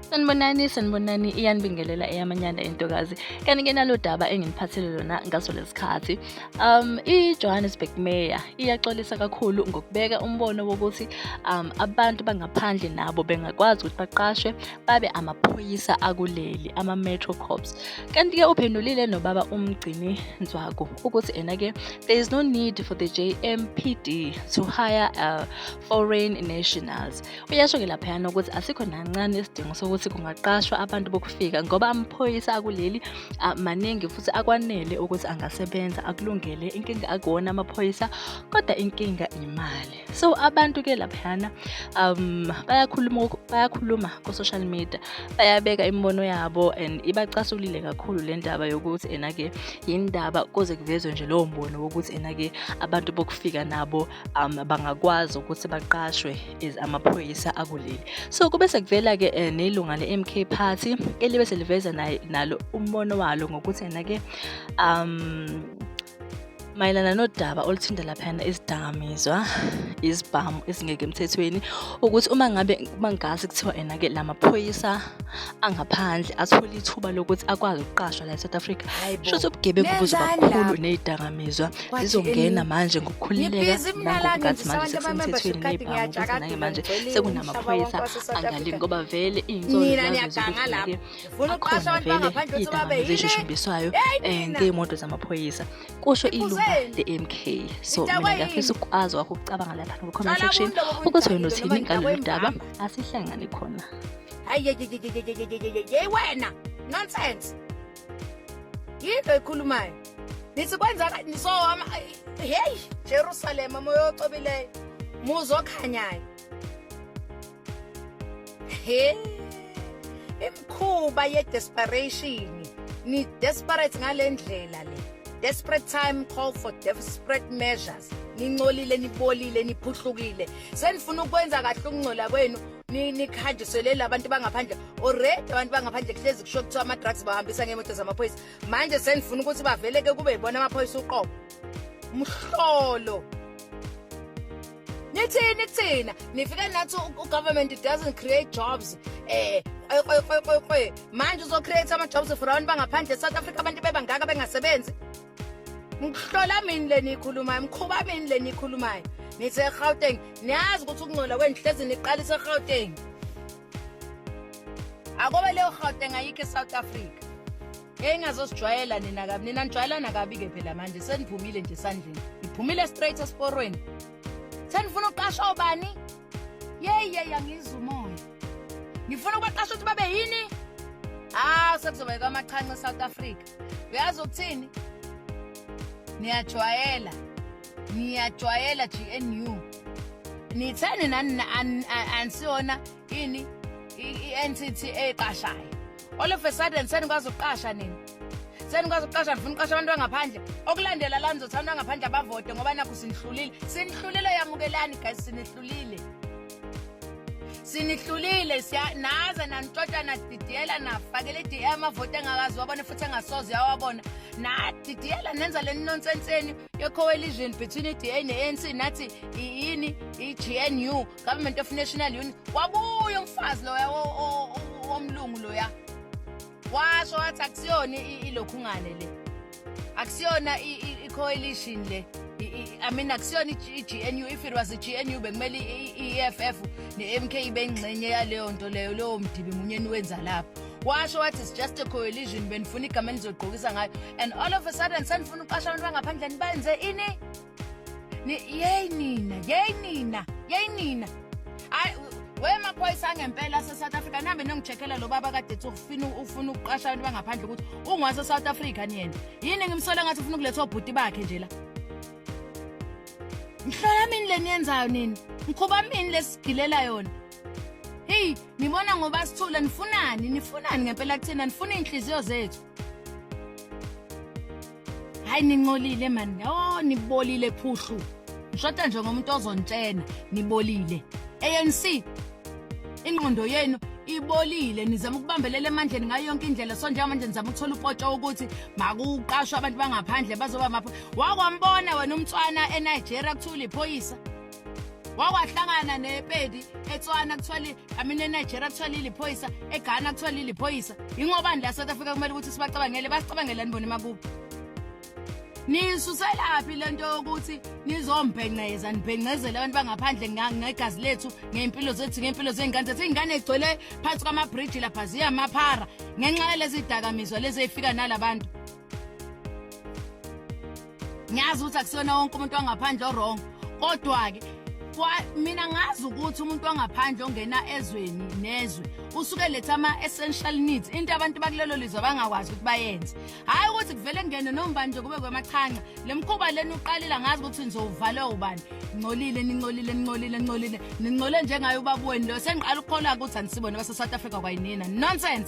Sanibonani, sanibonani, iyanibingelela eyamanyanda intokazi. Kanti-ke nalo daba enginiphathele lona ngaso lesikhathi. I-Johannesburg Mayor iyaxolisa kakhulu ngokubeka umbono wokuthi abantu bangaphandle nabo bengakwazi ukuthi baqashwe babe amaphoyisa akuleli, ama-metro cops. Kanti-ke uphendulile nobaba uMgcini Nzwaku ukuthi ena-ke there is no need for the JMPD to hire foreign nationals. Uyasho-ke laphayana ukuthi asikho nancane isidingo sokuthi kungaqashwa abantu bokufika ngoba amaphoyisa akuleli maningi futhi akwanele ukuthi angasebenza akulungele. Inkinga akuwona amaphoyisa kodwa inkinga imali. So abantu-ke laphayana bayakhuluma bayakhuluma ku-social media, bayabeka imibono yabo and ibacasulile kakhulu le ndaba yokuthi ena-ke yindaba kuze kuvezwe nje lowo mbono wokuthi ena-ke abantu bokufika nabo bangakwazi ukuthi baqashwe as amaphoyisa akuleli. So kube sekuvela-ke nelunga le-MK Party elibe seliveza nalo umbono walo ngokuthi ena-ke mayelana nodaba oluthinta laphayana izidakamizwa, izibhamu ezingekho emthethweni, ukuthi uma ngabe uma ngase kuthiwa ena-ke la maphoyisa angaphandle athole ithuba lokuthi akwazi ukuqashwa la e-South Africa, Hayi bo. shuthi ubugebengu buzoba Nenzani bukhulu lapho? ney'dakamizwa Kwathi zizongena eni- manje ngokukhululeka Ngibhizi mina la, nangokungathi ngenzisa manje abantu ama-membership sekusemthethweni card, ney'bhamu ukuthi ngiyajakadula, nake manje ngigcwele sekunamaphoyisa umhlaba wonke wase-South angale Africa. ngoba vele iy'nsolo Nina ziyaveza niyaganga ukuthi lapho. ke Ngifuna ukuqasha akhona abantu vele bangaphandle ukuthi babe iy'dakamizwa yini? ey'shushumbiswayo Hey, nina. ngey'moto zamaphoyisa, kusho ilunga Iphuzeni. le-MK. So Idakwe mina ngiyafisa yini? ukwazi wakho ukucabanga lapha ku-comment Tshala section ubuntu lobu ukuthi wena bunidakile uthini noma ngalolu nidakwe daba. imbamba. Asihlangane khona. Hayi, ye, ye, ye, ye, ye, ye, ye, ye, ye, ye, wena nonsense yinto ekhulumayo nithi kwenza so hey Jerusalem, moya ocobileyo, muzi okhanyayo, he imkhuba ye desperation, ni desperate ngale ndlela le. Desperate time call for desperate measures. Nincolile, nibolile, niphuhlukile, senifuna ukwenza kahle ukungcola kwenu, nikhanjiselele labantu bangaphandle. Already abantu bangaphandle kuhlezi kusho kuthiwa ama-drugs bahambisa ngey'moto zamaphoyisa, manje senifuna ukuthi baveleke kube yibona amaphoyisa uqobo. Mhlolo, nithini kuthina? Nifike nathi u-government doesn't create jobs, kwe manje uzocreate ama-jobs for abantu bangaphandle e-South Africa, abantu bebangaka bengasebenzi? Ngihlola mini le niyikhulumayo? Mkhuba mini le niyikhulumayo? Nithi eGauteng, niyazi ukuthi ukungcola kwenu hlezi niqalisa eGauteng. Akobe leyo Gauteng ayikho eSouth Africa. Engazosijwayela nina kabi, nina nijwayelana kabi-ke phela. Manje seniphumile nje esandleni, niphumile straight esiporweni, senifuna ukuqasha obani? Yeyi yeyi, angizwa umoya. Ngifuna ukubaqasha ukuthi babe yini? Ah, sekuzoba kwamachanci eSouth Africa. Uyazi ukuthini? Niyajwayela, niyajwayela GNU. Nitheni nani? Anisiyona ini i-NCT eqashayo? All of a sudden senikwazi ukuqasha nini, senikwazi ukuqasha, nifuna ukuqasha abantu bangaphandle. Okulandela la nizothi abantu bangaphandle abavote ngoba nakho sinihlulile, sinihlulile. Yamukelani guys, sinihlulile, sinihlulile. Siya naze nanitshontsha, nadidiyela, nafakela i-DA amavoti engakazi wabona futhi engasoze yawabona, nadidiyela, nenza le nonsenseni ye-coalition between i-DA ne-ANC, nathi yini, i-GNU, Government of National Unity. Wabuya umfazi loya womlungu loya, washo wathi akusiyona ilokhungane le, akusiyona i-coalition le, I mean, akusiyona i-GNU. If it was i-GNU, bekumele i-EFF ne-MK ibe ingxenye yaleyo nto leyo, leyo mdibi munye niwenza lapho. Washo wathi it's just a coalition, benifuna igama enizogqokisa ngayo, and all of a sudden senifuna ukuqasha abantu bangaphandle nibenze ini? Yeyi nina, yeyi nina, yeyi nina. Hayi we maphoyisa angempela ase-South Africa, nihambe nongi-check-ela lo baba kade ethi ufuna ukuqasha abantu bangaphandle ukuthi ungwase-South Africa ni yena yini. Ngimsole ngathi ufuna ukuletha obhuti bakhe nje la. Ngihlola mini le niyenzayo nini? Ngikhuba mini lesigilela yona? Hey, nibona ngoba sithule. Nifunani? Nifunani ngempela kuthina? Nifuna iy'nhliziyo zethu? Hayi, nincolile mani. Oh, nibolile phuhlu, ngishoda nje ngomuntu ozontshena. Nibolile ANC, ingqondo yenu ibolile, nizama ukubambelela emandleni ngayo yonke indlela. So njengamanje nizama ukuthola upotsho ukuthi makuqashwe abantu bangaphandle bazoba mapho. Wakwambona wena umtswana eNigeria kuthiwa uliphoyisa? Wakwahlangana nePedi eTswana kuthiwa I mean eNigeria kuthiwa liliphoyisa, eGhana kuthiwa liliphoyisa. Yingobani la South Africa kumele ukuthi sibacabangele, basicabangelani bona emakubo? Nisuselaphi lento yokuthi nizombhenceza, nibhencezele abantu bangaphandle ngegazi lethu, ngey'mpilo zethu, ngey'mpilo zey'ngane zethu? Iy'ngane zigcwele phansi kwamabhriji lapha ziyamaphara ngenxa yalezi dakamizwa lezi ey'fika nalabantu. Ngiyazi ukuthi akusiyona wonke umuntu wangaphandle o-wrong, kodwa-ke mina ngazi ukuthi umuntu wangaphandle ongena ezweni nezwe usuke letha ama-essential needs, into abantu bakulelo lizwe abangakwazi ukuthi bayenze. Hhayi ukuthi kuvele kungene noma nje kube kwamachanca. Le mkhuba lena uqalile, ngazi ukuthi nizowuvalwe ubani. Ngcolile, ningcolile, ningcolile, ningcolile, ningcole njengaye ubaba wenu lo. Sengiqala ukukholwa ukuthi anisibone base-South Africa kwayinina. Nonsense.